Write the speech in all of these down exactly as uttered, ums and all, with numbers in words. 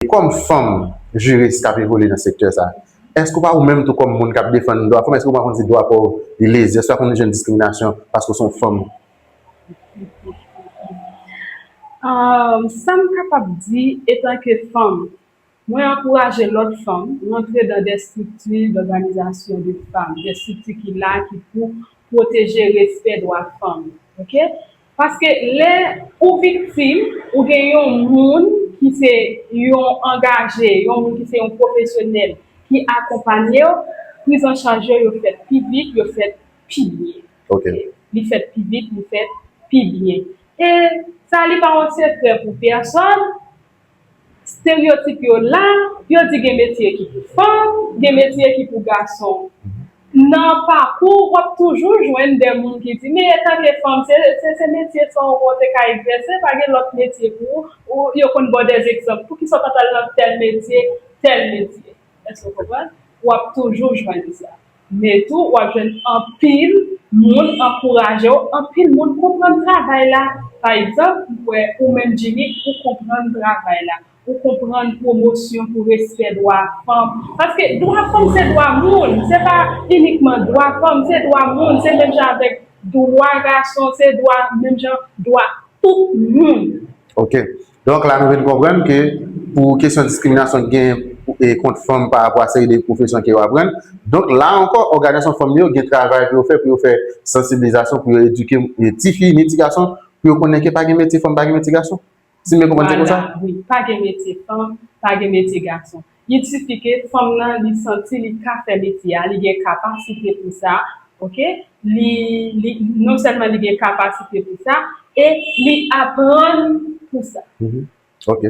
Kòm fanm jiris k ap evolye nan sektè sa, èske w pa, ou menm tou kòm moun k ap defann dwa fanm, èske w pa konn si dwa pa w li leze, èske w pa konn jwenn diskriminasyon paske w se yon fanm? Um, sa m kapab di, etanke fanm, mwen ankouraje lòt fanm rantre nan de strikti dòganizasyon de fanm, de strikti ki la ki pou pwoteje respè dwa fanm. Oke? Paske lè ou viktim, ou gen yon moun ki se yon angaje, yon moun ki se yon pwofesyonèl ki akonpanye w, priz an chaj yo, yo fèt pi vit, yo fèt pi byen. Ok. Li fèt pi vit, li fèt pi byen. E sa li pa yon sekrè pou pèsòn. Estereyotip yo la, yo di gen metye ki pou fanm, gen metye ki pou gason. Nan pakou, w ap toujou jwenn de moun ki di, men etanke fanm, se, se, se metye sa w te ka egzèse, pa gen lòt metye pou ou. Ou, yo konn ba w de egzanp. Poukisa w pa t al nan tèl metye, tèl metye? Èske w konprann? W ap toujou jwenn sa. Men tou, w ap jwenn anpil moun ankouraje w, anpil moun konprann travay la. Pa egzanp, m kwè ou menm Jimmy, ou konprann travay la. Ou konprann pwomosyon pou respè dwa fanm. Paske dwa fanm se dwa moun, se pa inikman dwa fanm, se dwa moun, se menm jan avèk dwa gason, se dwa, menm jan dwa tout moun. Ok. Donk la nou vin konprann ke pou kesyon diskriminasyon ki genyen e, kont fanm pa rapò a seri de pwofesyon ke yo aprann. Donk la ankò, òganizasyon fanm yo gen travay pou yo fè, pou yo fè sansibilizasyon, pou yo edike e, tifi, ni ti gason, pou yo konnen ke pa gen metye fanm, pa gen metye gason. Si m byen konprann se konsa? Wi, pa gen metye fanm, pa gen metye gason. Il suffit ke fanm nan li santi li ka fè metye a, li gen kapasite pou sa, ok? Li, li, non sèlman li gen kapasite pou sa, e li aprann pou sa. Ok.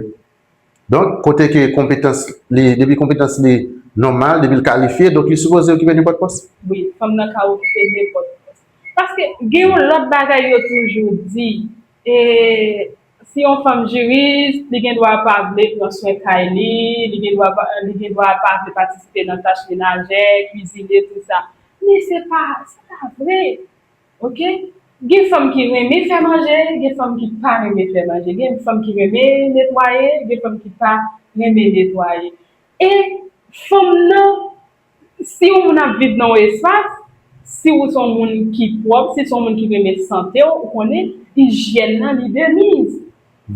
Donk, kote ke konpetans li, depi konpetans li nòmal, depi l kalifye, donk li sipoze okipe nenpòt pòs? Wi, fanm nan ka okipe nenpòt pòs. Paske gen yon lòt bagay yo toujou di, e, si yon fanm jiris, li gen dwa pa vle pran swen kay li, li gen dwa pa, li gen dwa pa vle patisipe nan tach menajè, kwizine, tou sa. Men se pa, se pa vre. Ok? Gen fanm ki renmen fè manje, gen fanm ki pa renmen fè manje, gen fanm ki renmen netwaye, gen fanm ki pa renmen netwaye. E fanm nan, si yon moun ap viv nan yon espas, si ou se yon moun ki pwòp, si se yon moun ki renmen sante w, ou konnen, ijyèn nan li de miz.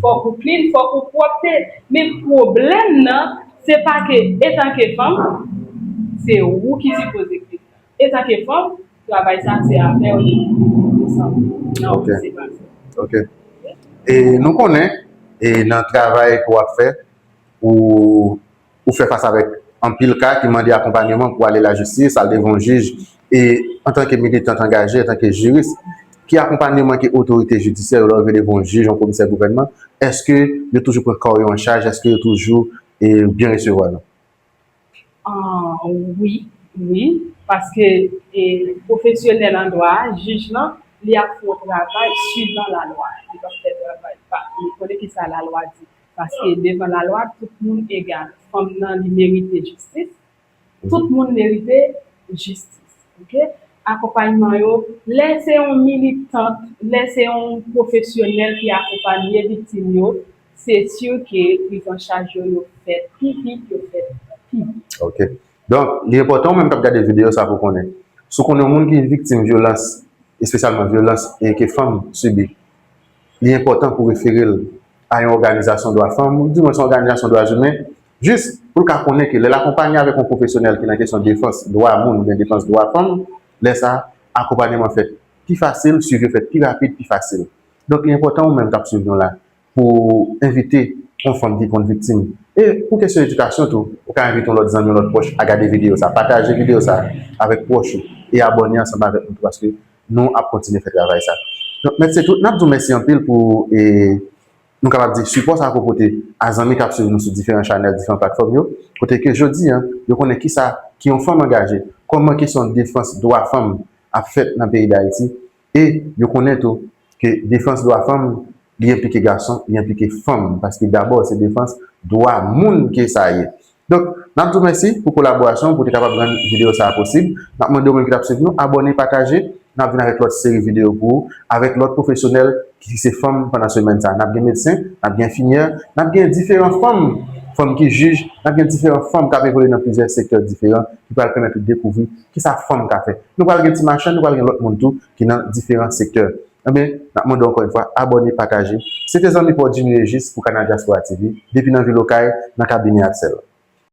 Fòk ou klin, fòk ou pwòpte. Men pwoblèm nan, se pa ke etanke fanm, se ou ki sipoze klin. Etanke fanm, travay sa se afè w li pou santi w nan Ok. Ok. E nou konnen, e nan travay ke w ap fè, ou, ou fè fas avèk anpil ka ki mande akonpanyeman pou ale lajistis, al devan yon jij. E antanke militant angaje, antanke jiris, ki akonpanyeman ke otorite jidisyè yo lè yo rive devan yon jij, yon komisè gouvènman, èske yo toujou pran ka yo an chaj, èske yo toujou e, byen resevwa nou? Ah, wi, wi, paske e, pwofesyonèl an dwa a, jij lan, li ap fè yon travay suivan lalwa. Li p ap fè travay pa. Li konnen kisa lalwa di. Paske devan lalwa, tout moun egal. Fanm nan, li merite jistis. Tout moun merite jistis. Ok? Akonpayman yo, lè se yon militant, lè se yon pwofesyonèl ki akonpanye viktim yo, se si ke priz an chaj yo, yo fèt pi vit, yo fèt pi byen. Ok. Donk, li enpòtan ou menm k ap gade videyo sa pou konnen. Si w konnen yon moun ki viktim vyolans, espesyalman vyolans e ke fanm sibi, li enpòtan pou refere l a yon òganizasyon dwa fanm, ou di mwen se yon òganizasyon dwa imen, jis pou l ka konnen ke lè l akonpanye avèk yon pwofesyonèl ki nan kesyon defans dwa moun oubyen defans dwa fanm, lè sa a, akonpanyeman fèt pi fasil, swivi yo fèt pi rapid, pi fasil. Donk, li enpòtan ou menm k ap swiv nou la, pou envite yon fanm ki konn viktim. E pou kesyon edikasyon tou, ou ka envite yon lòt zanmi, yon lòt pwòch a gade videyo sa. Pataje videyo sa avèk pwòch ou e abòne ansanm avèk nou tou, paske nou ap kontinye fè travay sa. Donk, mèt se tout, n ap di w mèsi anpil pou e, nou kapab di sipò sa ke w pote a zanmi k ap swiv nou sou diferan chanèl, diferan platfòm yo, kote ke jodi a, yo konnen kisa ki yon fanm angaje, kòman kesyon defans dwa fanm ap fèt nan peyi Dayiti, e yo konnen tou ke defans dwa fanm, li enplike gason, li enplike fanm, paske dabò se defans dwa moun ke sa ye. Donk, n ap di w mèsi pou kolaborasyon w, pou w te kapab rann videyo sa a posib. N ap mande w menm ki t ap swiv nou, abòne, pataje. N ap vin avèk lòt seri videyo pou ou, avèk lòt pwofesyonèl ki se fanm pandan semèn sa a. N ap gen medsen, n ap gen enfimyè, n ap gen diferan fanm fanm ki jij, n ap gen diferan fanm k ap evolye nan plizyè sektè diferan ki pral pèmèt ou dekouvri kisa fanm ka fè. Nou pral gen ti machann, nou pral gen lòt moun tou ki nan diferan sektè. Ebyen, n ap mande w ankò yon fwa, abòne, pataje. Se te zanmi pa w Jimmy Régis pou Kanal Diaspora T V, depi nan vil Okay, nan kabinè Axel.